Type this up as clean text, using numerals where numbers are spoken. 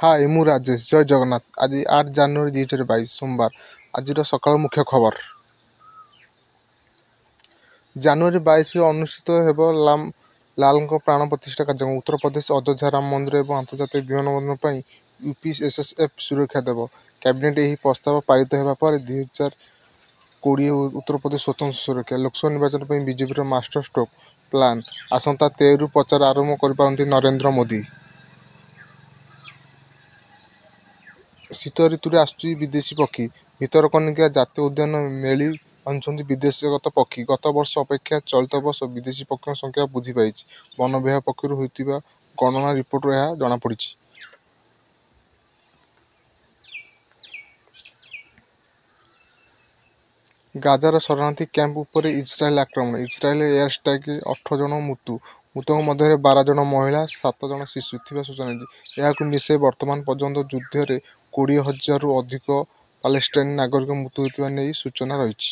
ହାଏ, ମୁଁ ରାଜେଶ। ଜୟ ଜଗନ୍ନାଥ। ଆଜି 8 ଜାନୁଆରୀ 2022, ସୋମବାର। ଆଜିର ସକାଳ ମୁଖ୍ୟ ଖବର। ଜାନୁଆରୀ 22ରେ ଅନୁଷ୍ଠିତ ହେବ ଲାଲଙ୍କ ପ୍ରାଣ ପ୍ରତିଷ୍ଠା କାର୍ଯ୍ୟକ୍ରମ। ଉତ୍ତରପ୍ରଦେଶ ଅଯୋଧ୍ୟା ରାମ ମନ୍ଦିର ଏବଂ ଆନ୍ତର୍ଜାତିକ ବିମାନବନ୍ଦର ପାଇଁ ୟୁପିଏସ୍ଏସ୍ଏଫ୍ ସୁରକ୍ଷା ଦେବ। କ୍ୟାବିନେଟ୍ ଏହି ପ୍ରସ୍ତାବ ପାରିତ ହେବା ପରେ 2020 ଉତ୍ତରପ୍ରଦେଶ ସ୍ୱତନ୍ତ୍ର ସୁରକ୍ଷା। ଲୋକସଭା ନିର୍ବାଚନ ପାଇଁ ବିଜେପିର ମାଷ୍ଟର ଷ୍ଟ୍ରୋକ୍ ପ୍ଲାନ୍, ଆସନ୍ତା 13ରୁ ପ୍ରଚାର ଆରମ୍ଭ କରିପାରନ୍ତି ନରେନ୍ଦ୍ର ମୋଦି। ଶୀତ ଋତୁରେ ଆସୁଛି ବିଦେଶୀ ପକ୍ଷୀ। ଭିତରକନିକା ଜାତୀୟ ଉଦ୍ୟାନ ମେଳି ବାନ୍ଧୁଛନ୍ତି ବିଦେଶାଗତ ପକ୍ଷୀ। ଗତବର୍ଷ ଅପେକ୍ଷା ଚଳିତ ବର୍ଷ ବିଦେଶୀ ପକ୍ଷୀଙ୍କ ସଂଖ୍ୟା ବୃଦ୍ଧି ପାଇଛି। ବନ ବିଭାଗ ପକ୍ଷରୁ ହୋଇଥିବା ଗଣନା ରିପୋର୍ଟରୁ ଏହା ଜଣାପଡ଼ିଛି। ଗାଜାର ଶରଣାର୍ଥୀ କ୍ୟାମ୍ପ ଉପରେ ଇସ୍ରାଏଲ ଆକ୍ରମଣ। ଇସ୍ରାଏଲ ଏୟାରଷ୍ଟ୍ରାଇକରେ 18 ଜଣ ମୃତ୍ୟୁ। ମୃତକଙ୍କ ମଧ୍ୟରେ 12 ଜଣ ମହିଳା, 7 ଜଣ ଶିଶୁ ଥିବା ସୂଚନା ମିଳିଛି। ଏହାକୁ ମିଶାଇ ବର୍ତ୍ତମାନ ପର୍ଯ୍ୟନ୍ତ ଯୁଦ୍ଧରେ 20 ହଜାରରୁ ଅଧିକ ପାଲେଷ୍ଟାଇନ ନାଗରିକଙ୍କ ମୃତ୍ୟୁ ହୋଇଥିବା ନେଇ ସୂଚନା ରହିଛି।